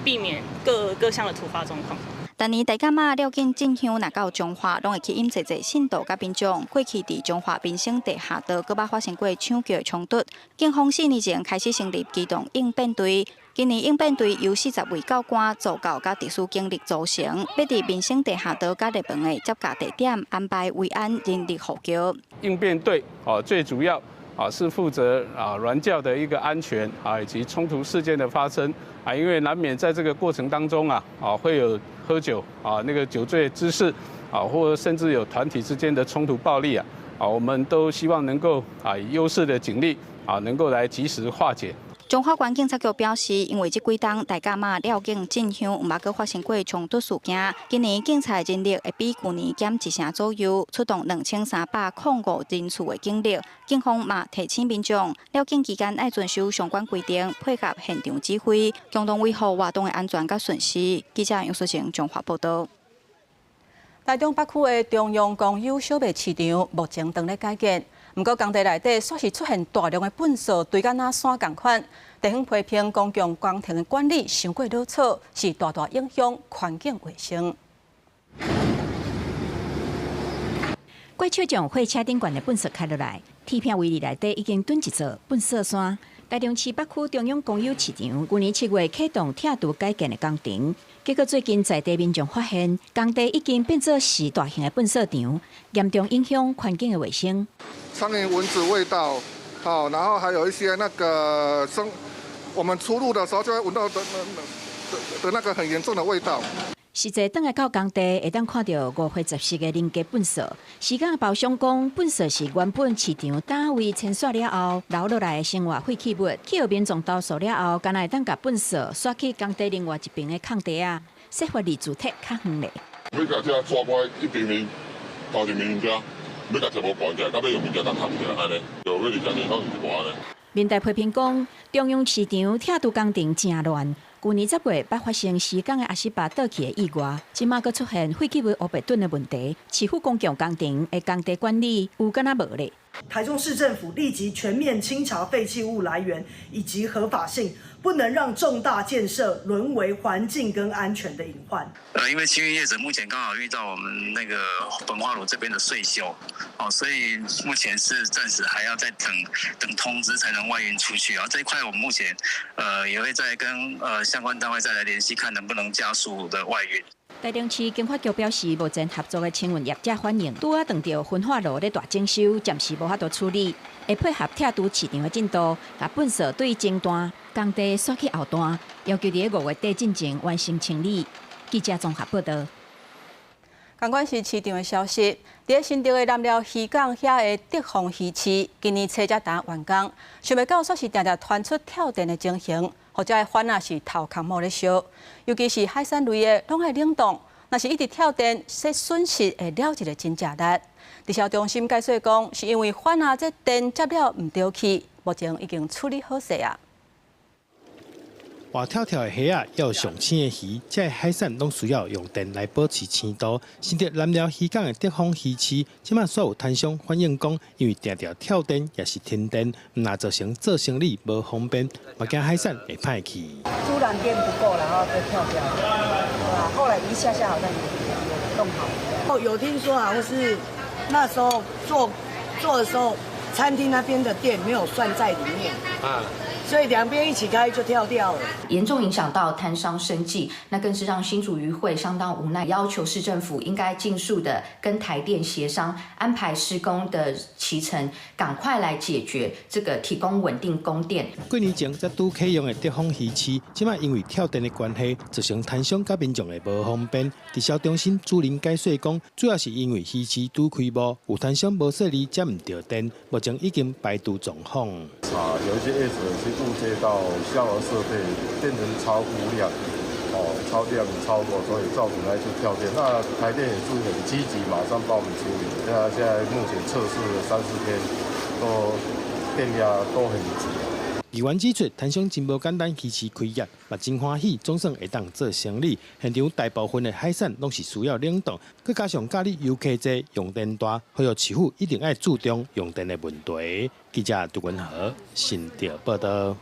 避免各各項的突發狀況。逐年大甲媽廖境進香，若到彰化，攏會吸引濟濟信徒佮民眾。過去佇彰化民生地下道，閣捌發生過搶轎衝突。警方4年前開始成立機動應變隊，今年應變隊由40位教官、助教佮特殊警力組成，欲佇民生地下道佮熱門的接駕地點安排維安人力護轎。應變隊最主要是負責鸞轎的一個安全以及衝突事件的發生因為難免在這個過程當中會有喝酒那個酒醉滋事或者甚至有團體之間的衝突暴力我們都希望能夠以優勢的警力能夠來及時化解。彰化縣警察局表示，因為這幾冬大甲媽廖境進香毋捌閣發生過衝突事件，今年警察人力會比舊年減一成左右，出動2305人次的警力。警方嘛提醒民眾，廖境期間愛遵守相關規定，配合現場指揮，共同維護活動的安全佮順序。記者楊淑晴彰化報道。台中北區的中央公有小麥市場目前正咧改建，毋過工地內底煞是出現大量的糞掃堆甲若山仝款。地方批評公共工程的管理傷過潦草，是大大影響環境衛生。怪手將貨車頂懸的糞掃開落來，鐵片圍籬內底已經囤一座糞掃山。台中市北區中央公有市場舊年7月啟動拆除改建的工程，結果最近在地民眾發現，工地已經變做是大型的糞掃場，嚴重影響環境的衛生。蒼蠅、蚊子味道，好，然後還有一些那個生，我們出入的時候就會聞到的那個很嚴重的味道。實際轉來到工地，會當看著五花十色的人家糞掃。時間包商講，糞掃是原本市場單位清掃了後留落來的生活廢棄物，去予民眾投訴了後，敢若會當共糞掃徙去工地另外一邊的空地仔，說法離主體較遠咧。欲共這抓過來一邊面，頭一面遮，欲共全部關起來，到尾用物件共冚起來按呢，就欲20年攏是無按呢。民代批評講，中央市場拆除工程誠亂。舊年10月，捌發生施工的阿斯巴倒去的意外，這馬閣出現廢棄物烏白囤的問題。市府公共工程的工地管理有敢若無咧？台中市政府立即全面清查廢棄物來源以及合法性，不能讓重大建設淪為環境跟安全的隱患。因為清運業者目前剛好遇到我們那個焚化爐這邊的歲修，哦，所以目前是暫時還要再等等通知才能外運出去啊。這一塊我們目前也會再跟相關單位再來聯繫，看能不能加速的外運。台中市經發局表示，目前合作的清運業者反映，拄仔撞著焚化爐咧大整修，暫時無法度處理，會配合拆除市場的進度，共糞掃對前段工地徙去後段，要求佇5月底進前完成清理。記者綜合報道。仝款是市場的消息，佇咧新竹的南寮漁港遐的德豐魚市，今年初才剛完工，想袂到煞是定定傳出跳電的情形。予遮的番仔是頭殼毛咧燒，尤其是海產類的，攏愛冷凍。若是一直跳電，這損失會了一个真食力。直銷中心解釋講，是因為番仔這電接了毋著去，目前已經處理好勢啊。活跳跳的蝦仔，猶有上鮮的魚，這海產攏需要用電來保持鮮度。新竹南寮漁港的德豐魚市，這馬煞有攤商反映講，因為定定跳電，抑是停電，毋但造成做生理無方便，嘛驚海產會歹去。突然電不夠，然後就跳掉，對吧？後來一下下好像也弄好。哦，有聽說好像是那時候做的時候，餐廳那邊的電沒有算在裡面。啊。所以兩邊一起開就跳掉了，嚴重影響到攤商生計，那更是讓新竹漁會相當無奈，要求市政府應該盡速的跟台電協商，安排施工的期程，趕快來解決這個提供穩定供電。幾年前才拄啟用的德豐魚市，這擺因為跳電的關係，造成攤商佮民眾的無方便。直銷中心主任解釋講，主要是因為魚市拄開幕，有攤商無細膩接毋著電，目前已經排除狀況。啊，有一些業者去誤接到消防設備，變成超估量，哦，超量超過，所以造成來就跳電。那台電也是很積極，馬上幫我們處理。那現在目前測試了三四天，都電壓都很急。議員指出，攤商真無簡單，魚市開業嘛真歡喜，總算會當做生意。現場大部分的海產攏是需要冷凍，閣加上假日遊客濟，用電大，呼籲市府一定愛注重用電的問題。記者杜文和新竹報道。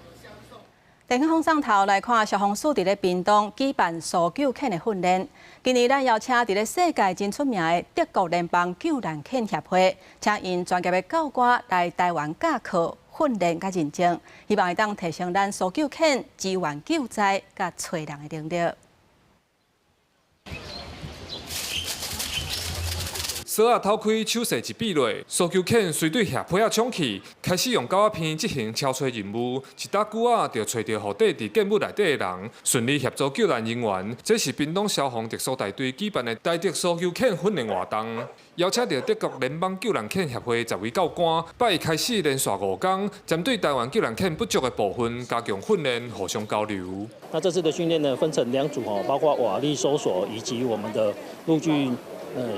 電影風上頭來看，消防署佇咧屏東舉辦搜救犬的訓練。今年咱邀請佇咧世界真出名的德國聯邦救難犬協會，請𪜶專業的教官來台灣教課、訓練佮認證，希望會當提升咱搜救犬支援救災佮揣人的能力。索仔偷開，手勢一比落，搜救犬隨隊額皮仔衝去，開始用狗仔鼻執行抄揣任務。一搭久仔就揣著予底佇建物內底的人，順利協助救難人員。這是屏東消防特殊大隊舉辦的台德搜救犬訓練活動，邀請著德國聯邦救難犬協會10位教官，拜一開始連續5天，針對台灣救難犬不足的部分加強訓練，互相交流。那這次的訓練呢，分成2組哦，包括瓦礫搜索以及我們的陸軍。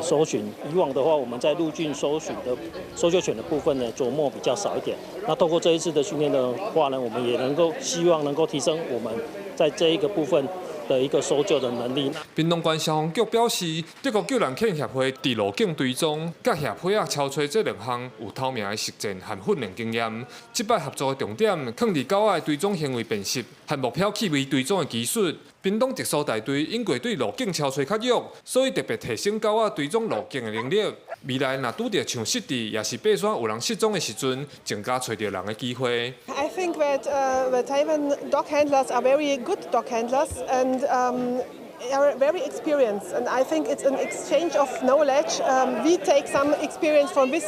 搜尋。以往的話，我們在陸軍搜尋的搜救犬的部分呢，著墨比較少一點。那透過這一次的訓練的話呢，我們也能夠希望能夠提升我們在這一個部分的一個搜救的能力。屏東縣消防局表示，德國救難犬協會佇路徑追蹤、佮額皮仔抄揣這兩項有頭名的實戰和訓練經驗。這擺合作的重點，囥佇狗仔的追蹤行為辨識和目標氣味追蹤的技術。屏東特殊大隊因過對路徑抄揣較弱，所以特別提升狗仔追蹤路徑的能力。未來若拄著像失智，抑是爬山有人失蹤的時陣，增加揣著人的機會。 I think that the Taiwan dog handlers are very good dog handlers and are very experienced. And I think it's an exchange of knowledge. We take some experience from this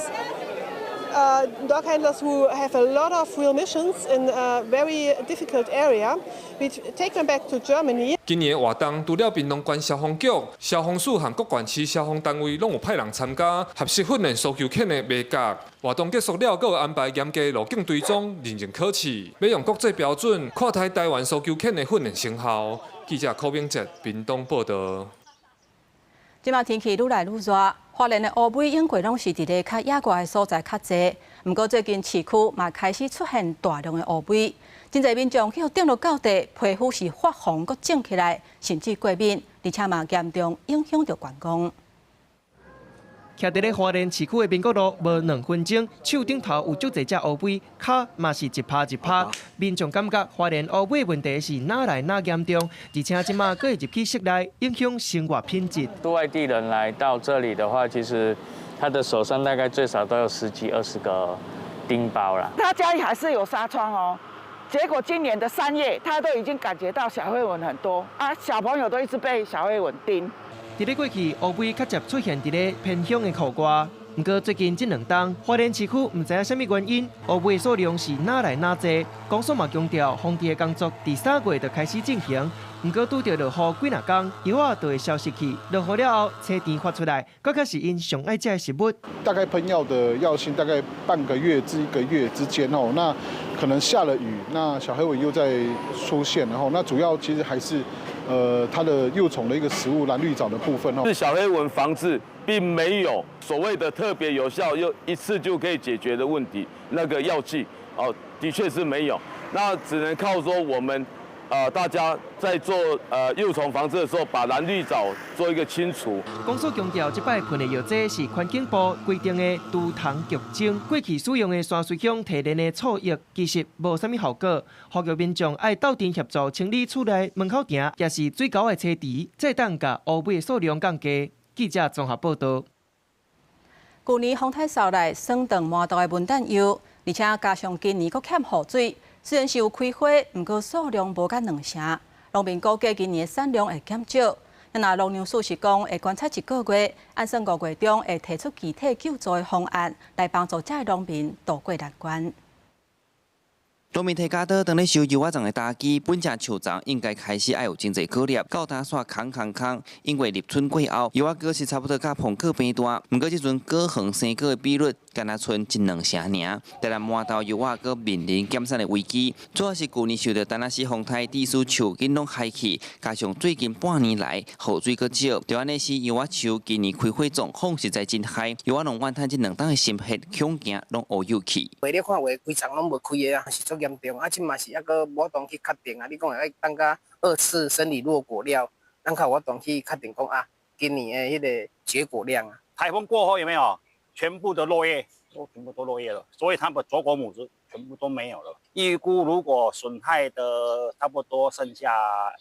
dog handlers who have a lot of real missions in a very difficult area. We take them back to Germany. 今年活動除了屏東縣消防局、消防署和各縣市消防單位攏有派人參加，學習訓練搜救犬的眉角。活動結束了，閣有安排嚴格路徑追蹤認證考試，欲用國際標準看待台灣搜救犬的訓練成效。記者柯明哲屏東報道。這馬天氣愈來愈熱，花蓮的烏尾永過攏是佇咧較野外的所在較濟。毋過最近市區嘛開始出現大量的烏尾，真濟民眾去予叮落到地，皮膚是發紅、閣腫起來，甚至過敏，而且嘛嚴重影響著觀光。徛佇咧花蓮市區的民國路，無兩分鐘，樹頂頭有足濟隻烏尾，跤嘛是一趴一趴。民眾感覺花蓮烏尾問題是愈來愈嚴重，而且這馬閣會入去室內，影響生活品質。外地人來到這裡的話，其實他的手上大概最少都有十幾二十個叮包啦。他家裡還是有紗窗哦，結果今年的3月，他都已經感覺到小黑蚊很多啊，小朋友都一直被小黑蚊叮。佇咧過去，烏尾較捷出現佇咧偏鄉的戶外。毋過最近這兩冬，花蓮市區毋知影啥物原因，烏尾數量是愈來愈濟。公所嘛強調，防治的工作佇3月就開始進行。毋過拄著落雨幾若工，藥仔就會消失去。落雨了後，青苔發出來，閣較是𪜶上愛食的食物。大概噴藥的藥性大概半個月至1個月之間哦，那可能下了雨，那小黑蚊又再出現，然後那主要其實還是。它的幼蟲的一個食物藍綠藻的部分哦，是小黑蚊防治，並沒有所謂的特別有效又一次就可以解決的問題，那個藥劑哦，的確是沒有，那只能靠說我們大家在做幼蟲防治的時候，把藍綠藻做一個清除。公所強調，這擺噴的藥劑是環境部規定的除蟲菊精，過去使用的山水鄉提煉的醋液，其實無啥物效果。呼籲民眾愛鬥陣協助清理厝內門口埕，抑是水溝的青苔，才會當共烏尾數量降低。記者綜合報道。舊年風颱掃來，霜凍滿肚的文旦柚，而且加上今年閣欠雨水。雖然是有開花，毋過數量無甲兩成。農民估計今年的產量會減少。若農糧署是講會觀察一個月，按算5月中會提出具體救助的方案，來幫助這个農民渡過難關。農民提鉸刀，當咧收柚仔欉的打機，本正樹叢應該開始愛有真濟果粒，到今煞空空空。因為立春過後，柚仔果實差不多佮膨果般大，毋過這陣果園生果的比率，干焦賰一兩成爾。台南麻豆柚仔果面臨減產的危機，主要是舊年受著陳阿死風颱，致使樹根攏害去，加上最近半年來雨水閣少，就按呢使柚仔樹今年開花狀況實在真害。柚仔農怨嘆這兩冬的心血恐驚攏烏有去。你看有的規叢攏無開的啊，是足嚴重啊！這嘛是猶閣無法度去確定啊。你講會等甲二次生理落果了，咱較有法度去確定講啊，今年的彼个結果量啊。颱風過後有沒有？全部的落葉都全部都落葉了，所以它們左果母子全部都沒有了。預估如果損害的差不多剩下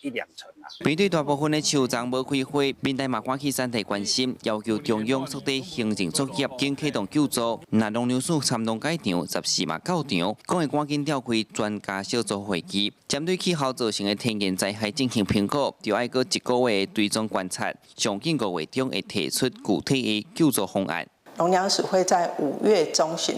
一兩成啊。面對大部分的樹叢無開花，民代嘛趕去山地關心，要求中央速遞行政作業，緊啟動救助。若農糧署參農改場，14嘛到場，講會趕緊召開專家小組會議，針對氣候造成的天然災害進行評估，就愛閣一個月的追蹤觀察，上緊5月中會提出具體的救助方案。農糧署會在5月中旬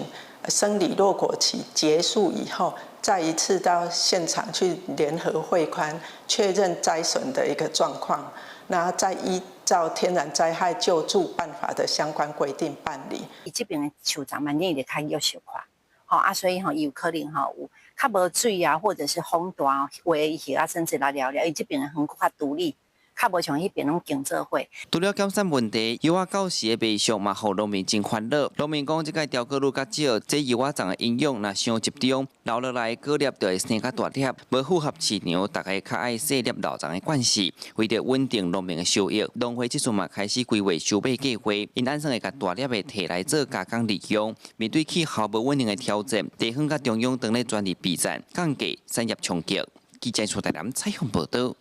生理落果期結束以後，再一次到現場去聯合會勘，確認災損的一個狀況，那再依照天然災害救助辦法的相關規定辦理。伊這邊的樹叢嘛，年齡較弱小可，吼啊，所以吼伊有可能吼有較無水啊，或者是風大，話伊葉啊，甚至來了了，伊這邊的園較獨立。較無像彼邊攏競做伙。除了減產問題，柚仔到時的賣相嘛，予農民真煩惱。農民講，這擺掉果率較少，這柚仔欉的營養若傷集中，留落來果粒就會生較大粒，無符合市場，大家較愛細粒老欉的慣勢。為著穩定農民的收益，農會這陣嘛開始規劃收買計劃，𪜶按算會共大粒的提來做加工利用。面對氣候無穩定的挑戰，地方佮中央當咧全力備戰，降低產業衝擊。記者出台南採訪報導。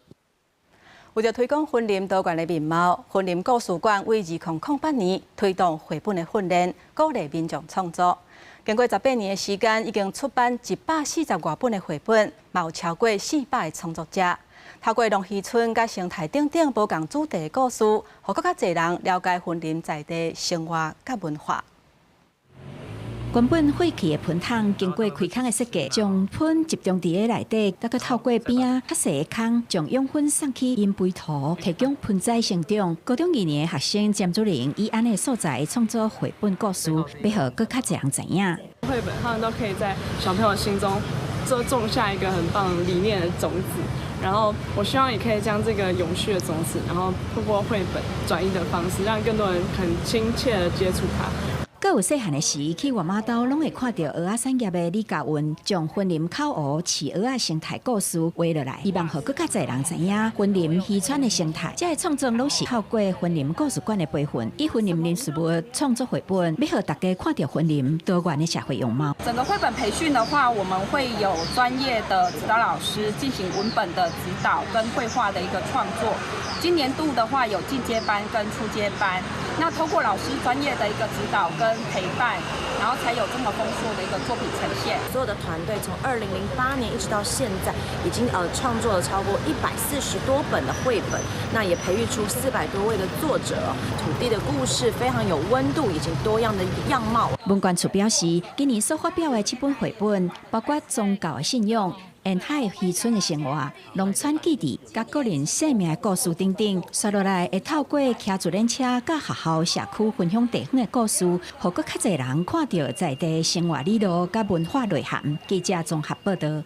為著推廣雲林多元的面貌，雲林故事館為2008年推動繪本的訓練，鼓勵民眾創作。經過18年的時間，已經出版140外本的繪本，嘛有超過400个創作者。透過農漁村佮生態等等無仝主題的故事，予閣較濟人了解雲林在地生活佮文化。原本廢棄的噴桶，經過開孔的設計，將糞集中佇咧內底，閣透過邊仔較細的孔，將養分送去磷肥土，提供盆栽成長。高中二年的學生詹祖玲以按呢素材創作繪本故事，欲予閣較濟人知影。繪本他們都可以在小朋友心中就種下一個很棒理念的種子，然後我希望也可以將這個永續的種子，然後透過繪本轉譯的方式，讓更多人很親切的接觸它。閣有細漢的時，去外媽兜攏會看著蚵仔產業的李家雲，將雲林口湖飼蚵仔生態故事畫落來，希望予閣較濟人知影雲林漁村的生態。這个創作攏是透過雲林故事館的培訓，以雲林人事物創作繪本，欲予大家看著雲林多元的社會樣貌。整個繪本培訓的話，我們會有專業的指導老師進行文本的指導跟繪畫的一個創作。今年度的話，有進階班跟初階班。那透過老師專業的一個指導跟陪伴，然後才有這麼豐碩的一個作品呈現。所有的團隊從2008年一直到現在，已經創作了超過140多本的繪本，那也培育出400多位的作者。土地的故事非常有溫度，以及多樣的樣貌。文管處表示，今年所發表的七本繪本，包括宗教的信仰、沿海漁村的生活、農村記憶、佮個人生命的故事等等，紲落來會透過騎自行車佮學校、社區分享地方的故事，予閣較濟人看著在地生活理路佮文化內涵。記者綜合報導。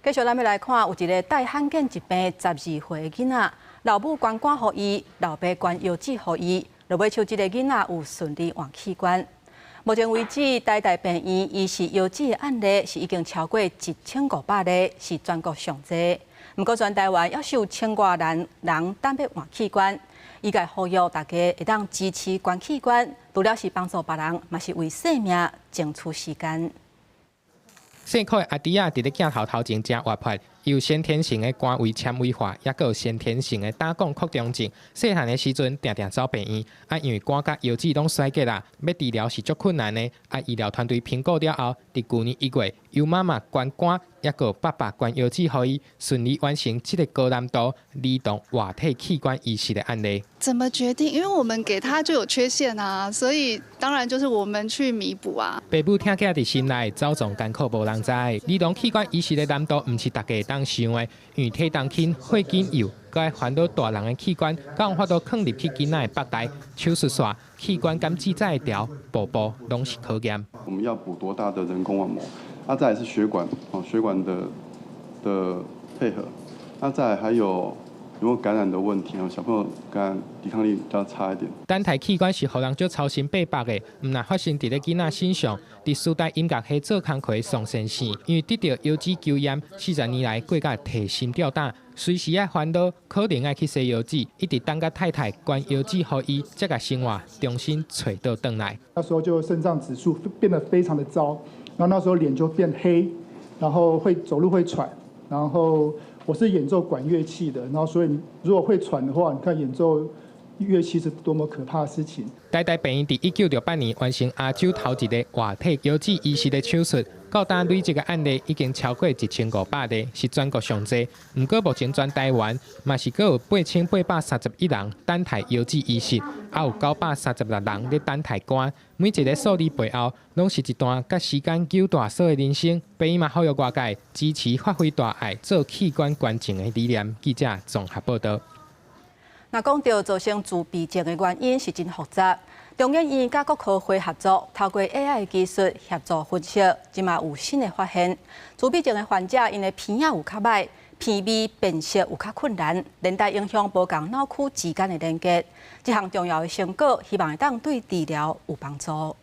繼續，咱欲來看，有一个帶罕見疾病12歲的囡仔，老母捐肝予伊，老爸捐腰子予伊，落尾像這个囡仔有順利換器官。目前為止，台大病院移植腰子的案例是已經超過1500例，是全國上濟。毋過全台灣猶是有千外人人等欲換器官，醫界呼籲大家會當支持捐器官，除了是幫助別人，嘛是為生命爭取時間。細可的阿弟仔佇咧鏡頭頭前誠活潑，有先天性的肝胃纖維化，抑閣有先天性的膽管擴張症。細漢的時陣，定定走病院，啊，因為肝佮腰子攏衰竭啦，欲治療是足困難的。啊，醫療團隊評估了後，佇舊年1月，由媽媽捐肝，抑閣有爸爸捐腰子，予伊順利完成這個高難度兒童活體器官移植的案例。怎麼決定？因為我們給他就有缺陷啊，所以當然就是我們去彌補啊。爸母疼囝佇心內，走傱艱苦無人知。兒童器官移植的難度毋是大家會當想的，因為體重輕、血筋幼，閣愛煩惱大人的器官，敢有法度囥入去囡仔的腹內？手術煞器官敢子才會調，步步攏是考驗。我們要補多大的人工網膜？啊，再來是血管，哦，血管的配合。那再來還有有沒有感染的問題？小朋友感染抵抗力比較差一點。等待器官是予人足操心八百的，毋但發生佇咧囡仔身上，佇師大音樂系做工課的宋先生，因為得著腰子肌炎，40年來過甲提心吊膽，隨時愛煩惱，可能愛去洗腰子，一直等甲太太捐腰子予伊，才共生活重新揣倒轉來。那時候就腎臟指數變得非常的糟，然後那時候臉就變黑，然後會走路會喘，然後我是演奏管樂器的，然後所以如果會喘的話，你看演奏樂器是多麼可怕的事情。台大病院佇1968年完成亞洲頭一个活體腰子移植的手術，到今累積的案例已經超過1500例，是全國上濟。毋過目前全台灣嘛是閣有8831人等待腰子移植，還有936人咧等待肝。每一个數字背後，攏是一段佮時間糾大鎖的人生。病院嘛呼籲外界支持發揮大愛做器官捐贈的理念。記者綜合報導。若講到造成自閉症的原因是真複雜，中研院佮國科會合作，透過 AI 技術協助分析，這馬有新的發現。自閉症的患者𪜶的鼻仔有較䆀，鼻味辨識有較困難，連帶影響無仝腦區之間的連結。這項重要的成果，希望會當對治療有幫助。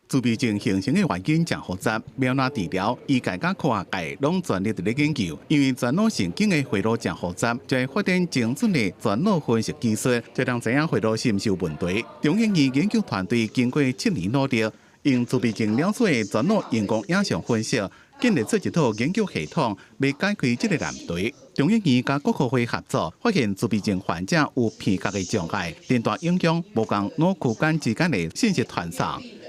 自閉症形成的原因誠複雜，欲按怎治療，醫界佮科學界攏全力佇咧研究。因為全腦神經的回路誠複雜，就會發展精準的全腦分析技術，才能知影回路是毋是有問題。中研院研究團隊經過7年努力，用自閉症腦子的全腦熒光影像分析，建立出一套研究系統，欲解開這個難題。中研院佮國科會合作，發現自閉症患者有鼻覺的障礙，連帶影響無仝腦區間之間的信息傳送。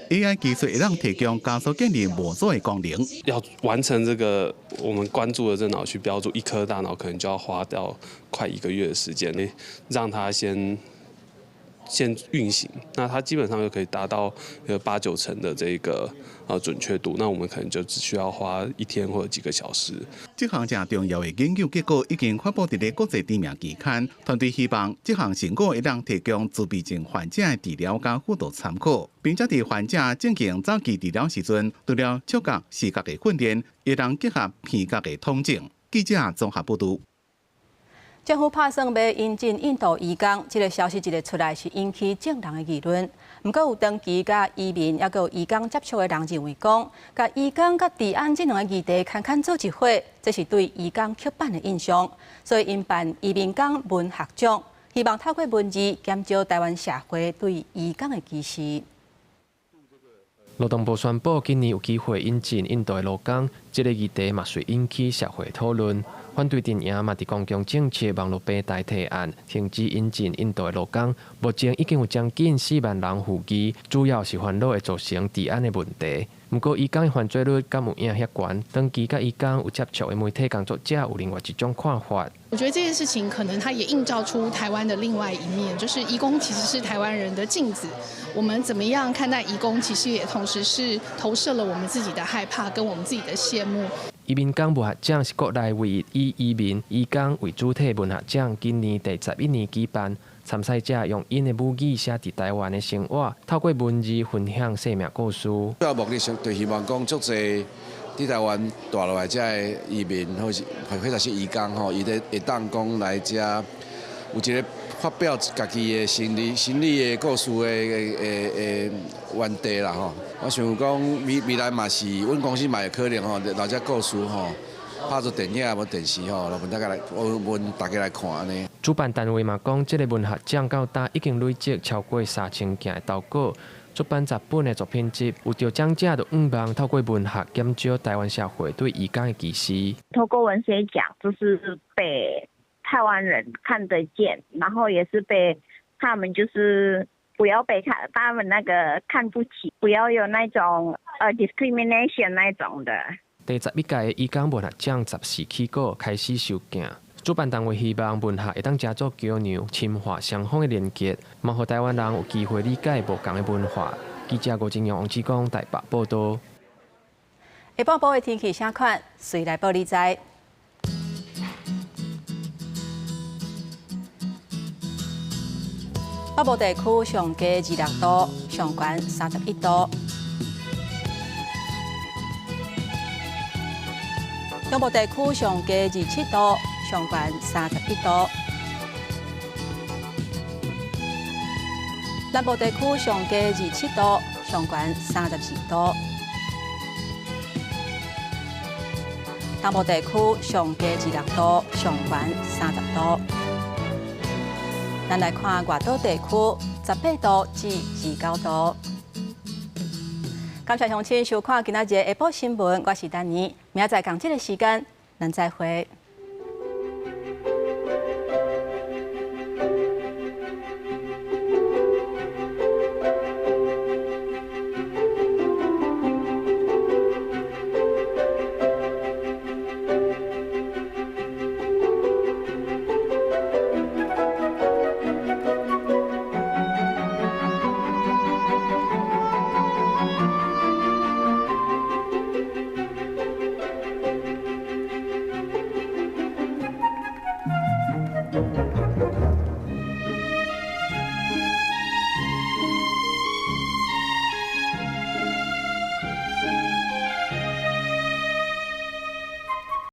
AI 技術會當提供加速建立模組的功能。要完成這個我們關注的這腦區標注，一顆大腦可能就要花掉快一個月的時間，你讓它先運行，那它基本上就可以達到八九成的這個準確度，那我們可能就只需要花一天或者幾個小時。這項誠重要的研究結果已經發布佇咧國際知名期刊，團隊希望這項成果會當提供自閉症患者的治療佮輔導參考，並且佇患者進行早期治療時陣，除了觸覺、視覺的訓練，會當結合鼻覺的統整。記者綜合報導。政府拍算欲引進印度移工，這个消息一个出來是引起眾人的議論。毋過有長期佮移民，抑閣有移工接觸的人認為講，共移工佮治安這兩个議題牽牽做一伙，這是對移工刻板的印象。所以𪜶辦移民工文學獎，希望透過文字減少台灣社會對移工的歧視。勞動部宣布，今年有機會引進印度的勞工，這个議題嘛隨引起社會討論。反對陣營嘛，佇公共政策網路平台提案，停止引進印度的勞工。目前已經有將近4萬人附議，主要是煩惱會造成治安的問題。毋過，移工的犯罪率敢有影遐懸？長期佮移工有接觸的媒體工作者有另外一種看法。我覺得這件事情可能它也映照出台灣的另外一面，就是移工其實是台灣人的鏡子。我們怎麼樣看待移工，其實也同時是投射了我們自己的害怕跟我們自己的羨慕。移民工文學獎是國內唯一以移民、移工為主體文學獎，今年第11年舉辦。參賽者用𪜶的母語寫佇台灣的生活，透過文字分享生命故事。主要目的是就希望講，足濟佇台灣蹛落來遮的移民，或者是移工吼，伊咧會當講來遮有一个發表家己的心理的故事的園地啦吼。我想講未來嘛是，阮公司嘛會可能吼，來遮故事吼，拍做電影無電視吼，來予大家來看按呢。主辦單位嘛講，這个文學獎到今已經累積超過3000件的投稿，出版10本的作品集，有著獎者就向望透過文學減少台灣社會對移工的歧視。透過文學獎，就是被台灣人看得見，然後也是被他們就是不要被看，他們那個看不起，不要有那種discrimination 那種的。第11屆的移工文學獎14起稿開始收件，主辦單位希望文學會當成做橋梁，深化雙方的連結，嘛予台灣人有機會理解無仝的文化。記者吳金陽、王志剛台北報導。下晡晡的天氣啥款？隨來報你知。北部地區上低26度，上懸31度。中部地區上低27度，上懸31度。南部地區上低27度，上懸34度。東部地區上低26度，上懸30度。咱來看外島地區，18度至29度。感謝鄉親收看今仔日下晡新聞，我是丹妮，明仔載仝這個時間，咱再會。